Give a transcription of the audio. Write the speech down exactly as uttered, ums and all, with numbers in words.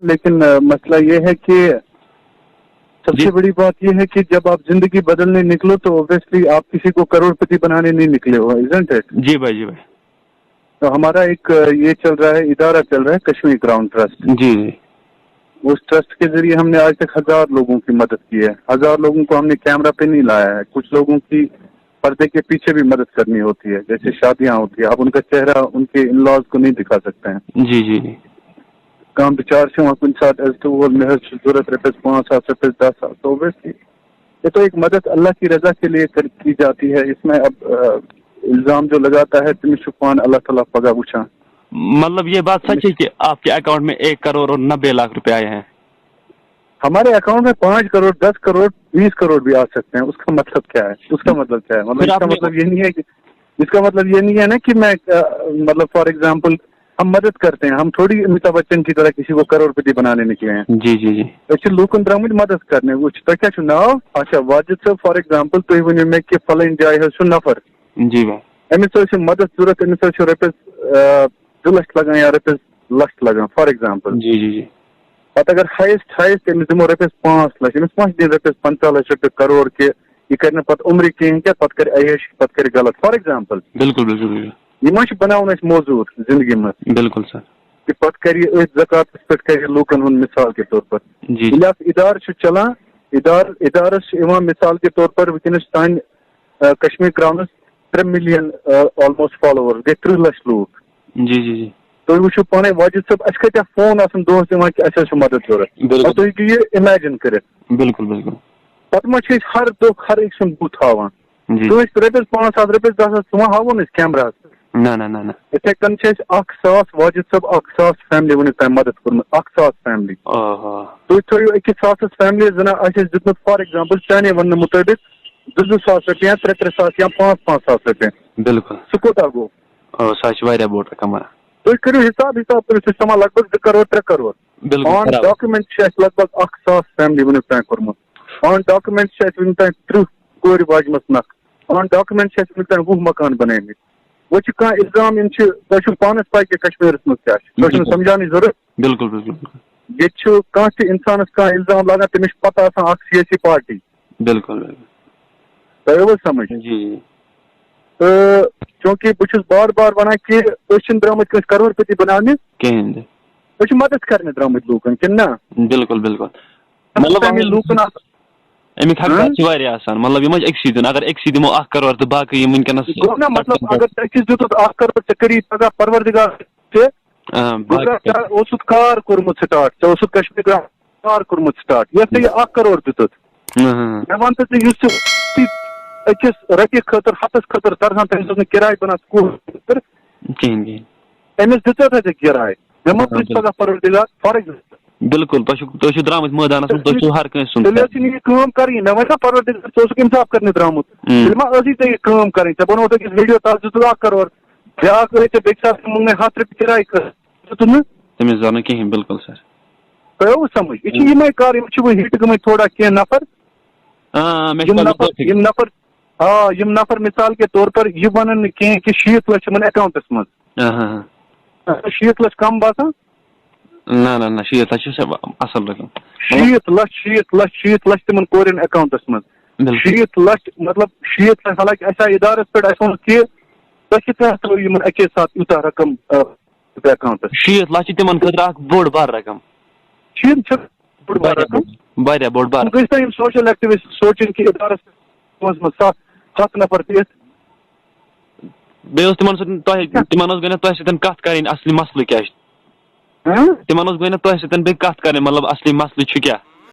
लेकिन अ, मसला ये है कि सबसे जी। बड़ी बात ये है कि जब आप जिंदगी बदलने निकलो तो ऑब्वियसली आप किसी को करोड़पति बनाने नहीं निकले हो, इजंट इट? जी भाई, जी भाई। तो हमारा एक अ, ये चल रहा है, इदारा चल रहा है कश्मीर ग्राउंड ट्रस्ट। जी जी। उस ट्रस्ट के जरिए हमने आज तक हजार लोगों की मदद की है, हजार लोगों को हमने कैमरा पे नहीं लाया है। कुछ लोगों की पर्दे के पीछे भी मदद करनी होती है, जैसे शादियां होती है, आप उनका चेहरा उनके इन लॉज को नहीं दिखा सकते हैं। जी जी जी। کانٛہہ بِچار چھُ یِوان کُنہِ ساتہٕ، as to وول مےٚ حظ چھُ ضوٚرَتھ رۄپیَس پانٛژھ ساس، رۄپیَس دَہ ساس، so obviously یہ تو ایک مدد اللہ کی رضا کے لیے کر, کی جاتی ہے۔ اس میں اب آ, الزام جو لگاتا ہے تٔمِس چھُ پانہٕ اللہ تعالیٰ پگاہ وٕچھان۔ मतलब ये बात सच है कि आपके अकाउंट में एक करोड़ और नब्बे लाख रुपए आए हैं? हमारे अकाउंट में पाँच करोड़, दस करोड़, बीस करोड़ भी आ सकते हैं। उसका मतलब क्या है? उसका मतलब क्या है? मतलब फिर इसका आपने मतलब ये नहीं है कि, इसका मतलब ये नहीं है ना कि मैं अ, मतलब फॉर एग्जांपल हम मदद करते हैं, हम थोड़ी अमिताभ बच्चन की तरह किसी को करोड़पति बनाने निकले हैं। जी जी जी। أسۍ چھِ لوٗکَن درٛامٕتۍ مدد کرنہِ۔ وٕچھ، تۄہہِ کیٛاہ چھُو ناو؟ اچھا، واجد صٲب، فار ایگزامپل تُہۍ ؤنِو مےٚ کہِ فلٲنۍ جایہِ حظ چھُ نفر، जी भाई। أمِس حظ چھِ مدد ضوٚرَتھ، أمِس حظ چھِ رۄپیَس آ, زٕ لَچھ لَگان یا رۄپیَس لَچھ لَگان، فار ایگزامپل۔ जी जी जी। پتہٕ اگر ہایسٹ ہایسٹ أمِس دِمو رۄپیَس پانٛژھ لَچھ، أمِس ما چھِ دِنۍ رۄپیَس پنٛژاہ لَچھ رۄپیہِ، کَرور کہِ یہِ کَرِ نہٕ پتہٕ عمرِ کِہیٖنۍ کیٛاہ، پتہٕ کَرِ عیش، پتہٕ کَرِ غلط، فار ایگزامپل۔ बिल्कुल बिल्कुल बिल्कुल। یہِ ما چھِ بناوُن اَسہِ موزوٗر زِندگی منٛز؟ बिल्कुल सर। کہِ پتہٕ کَرِ یہِ أتھۍ زکاتَس پٮ۪ٹھ کَرِ یہِ لوٗکَن ہُنٛد مثال کے طور پر۔ जी ییٚلہِ اَتھ اِدارٕ چھُ چلان، اِدارٕ اِدارَس چھِ یِوان مثال کے طور پر وٕنکیٚنَس سانہِ آ, کشمیر گراؤنڈَس ترٛےٚ مِلیَن آلموسٹ فالوورز، گٔے ترٕٛہ لَچھ لوٗکھ۔ जी जी जी। تُہۍ وٕچھِو پانے واجد صٲب، اَسہِ کۭتیٛاہ فون آسَن دۄہَس یِوان کہِ اَسہِ حظ چھُ مدد ضوٚرَتھ۔ बिल्कुल پتہٕ تُہۍ ہیٚکِو یہِ اِمیجِن کٔرِتھ۔ बिल्कुल बिल्कुल। پتہٕ ما چھِ أسۍ ہر دۄہ ہر أکۍ سُنٛد بُتھ ہاوان؟ जी। کٲنٛسہِ رۄپیَس پانٛژھ ساس، رۄپیَس دَہ ساس، تِم ہاوو نہٕ أسۍ کیمراہَس پٮ۪ٹھ۔ ना ना ना ना। یِتھَے کٔنۍ چھِ اَسہِ اَکھ ساس، واجد صٲب، اَکھ ساس فیملی وٕنیُک تام مدد کوٚرمُت، اَکھ ساس فیملی۔ ओहो। تُہۍ تھٲیِو أکِس ساسَس فیملی زَن اَسہِ آسہِ دیُتمُت، فار ایگزامپل، چانے وَننہٕ مُطٲبِق زٕ زٕ ساس رۄپیہِ یا ترٛےٚ ترٛےٚ ساس یا پانٛژھ پانٛژھ ساس رۄپیہِ۔ बिल्कुल। سُہ کوٗتاہ گوٚو؟ او سُہ حظ چھُ واریاہ بوٚڑ رقم ہا۔ تُہۍ کٔرِو حِساب، حِساب کٔرِو، سُہ چھُ سَمان لگ بگ زٕ کَرور، ترٛےٚ کَرور۔ بِلکُل آن برابر۔ ڈاکومینٹ چھِ اَسہِ لگ بگ اَکھ ساس فیملی وٕنیُک تام کوٚرمُت۔ آن ڈاکومینٹ چھِ اَسہِ وٕنیُک تام ترٕٛہ کورِ واجمَژٕ نَکھ۔ آن ڈاکومینٹ چھِ اَسہِ وٕنیُک تام وُہ مکان بَنٲومٕتۍ۔ وۄنۍ چھِ کانٛہہ اِلزام یِم چھِ، تۄہہِ چھُو پانَس پَے کہِ کشمیٖرَس منٛز کیٛاہ چھُ، تۄہہِ چھُنہٕ بِلکُل۔ سَمجھاونٕچ ضروٗرت۔ بِلکُل بِلکُل بِلکُل۔ ییٚتہِ چھُ کانٛہہ تہِ اِنسانَس کانٛہہ اِلزام لاگان، تٔمِس چھِ پَتہ آسان اَکھ سیٲسی پارٹی۔ بِلکُل بِلکُل۔ تۄہہِ آو حظ سَمٕجھ؟ جی۔ تہٕ چوٗنٛکہِ بہٕ چھُس بار بار وَنان کہِ أسۍ چھِنہٕ درٛامٕتۍ کٲنٛسہِ کَرور پٔتی بَناونہِ، کِہیٖنۍ تہِ۔ أسۍ چھِ مَدَد کَرنہِ درٛامٕتۍ لوٗکَن، کِنہٕ نہ؟ بِلکُل بِلکُل۔ مطلب مطلب تَمہِ لوٗکَن اَکھ اَمِکۍ حقدار ہاں؟ چھِ واریاہ آسان، مطلب یِم ٲسۍ أکسٕے دیُن، اگر أکسٕے دِمو اَکھ کَرور تہٕ باقٕے یِم وٕنکیٚنَس گوٚو نہ، مطلب اگر ژےٚ أکِس دیُتُتھ اَکھ کَرور، ژےٚ کٔری پَگاہ پَروَردِگار تہِ، آ، گوٚبرا، باقٕے ژےٚ اوسُتھ کار کوٚرمُت سٹارٹ، ژےٚ اوسُتھ کشمیٖر گرٛاوُنٛڈ کار کوٚرمُت سٹارٹ، یۄس ژےٚ یہِ اَکھ کَرور دیُتُتھ۔ اۭں، اۭں۔ مےٚ وَن تہٕ ژٕ، یُس ژٕ أکِس رۄپیہِ خٲطرٕ، ہَتَس خٲطرٕ تَرسان، تٔمِس ٲس نہٕ کِراے بَنان کُہٕر، کِہیٖنۍ کِہیٖنۍ۔ أمِس دِژٕتھ ژےٚ کِراے؟ مےٚ ما آ، پرٛژھ بِلکُل۔ پَگاہ پَروَردِگار، فار ایگزامپل۔ بِلکُل، تۄہہِ چھُو، تُہۍ چھِو درٛامٕتۍ مٲدانَس منٛز، تُہۍ چھِو ہر کٲنٛسہِ سُنٛد تیٚلہِ کَران۔ ٲسِن یہِ کٲم کَرٕنۍ، مےٚ وَنہِ نا پَروَردِگار، ژٕ اوسُکھ اِنصاف کَرنہِ درٛامُت۔ اۭں۔ تیٚلہِ ما ٲسی ژےٚ یہِ کٲم کَرٕنۍ؟ ژےٚ بَنووُتھ أکِس ویٖڈیو تَتھ دِژٕتھ اَکھ کَرور، بیٛاکھ ٲسۍ ژےٚ بیٚکہِ ساتہٕ مۄنٛگ مےٚ ہَتھ رۄپیہِ کِراے کٔر، دِژٕتھ نہٕ؟ تٔمِس زانو کِہیٖنۍ، بِلکُل سَر۔ تۄہہِ آوٕ سَمٕجھ؟ یہِ چھِ یِمَے کار، یِم چھِ وۄنۍ ہِٹ گٔمٕتۍ تھوڑا کینٛہہ نَفر۔ آ، آ، مےٚ چھِ یِم پَتہ نَفر، توفیٖق۔ یِم نَفر، آ، یِم نَفر مِثال کے طور پر یہِ وَنَن نہٕ کینٛہہ کہِ شیٖتھ لَچھ چھِ یِمَن اٮ۪کاوُنٛٹَس منٛز۔ آ، ہاں، ہاں۔ شیٖتھ لَچھ کَم باسان؟ نہ، نہ، نہ، شیٖتھ لَچھ چھِ سٮ۪-، اَصٕل رقم۔ شیٖتھ لَچھ، شیٖتھ لَچھ، شیٖتھ لَچھ تِمَن کورٮ۪ن اٮ۪کاوُنٛٹَس منٛز۔ بِلکُل۔ شیٖتھ لَچھ، مطلب، شیٖتھ لَچھ، حالانکہِ اَسہِ آیہِ اِدارَس پٮ۪ٹھ، اَسہِ ووٚنُکھ کہِ تۄہہِ کِتھ کٔنۍ ترٛٲوِو یِمَن اَکے ساتہٕ یوٗتاہ رقم، آ، اٮ۪کاوُنٛٹَس؟ شیٖتھ لَچھ چھِ تِمَن خٲطرٕ اَکھ بوٚڑ بار رقم۔ شیٖتھ چھِ بوٚڑ بار واریاہ رقم۔ بوٚڑ، واریاہ بوٚڑ بار۔ وۄنۍ گٔژھۍ نا یِم سوشل ایکٹیوسٹ سونٛچٕنۍ کہِ اِدارَس منٛز، منٛز سَتھ، ہَتھ نفر تہِ یِتھ۔ بیٚیہِ اوس تِمَن سۭتۍ تۄہہِ، تِمَن اوس گۄڈٕنٮ۪تھ تۄہہِ سۭتۍ کَتھ کَرٕنۍ، اَصلی مسلہٕ کیٛاہ چھُ؟ ہاں؟ تِمَن اوس گۄڈٕنٮ۪تھ تۄہہِ سۭتۍ بیٚیہِ کَتھ کَرٕنۍ، مطلب، اَصلی مسلہٕ چھُ کیٛاہ؟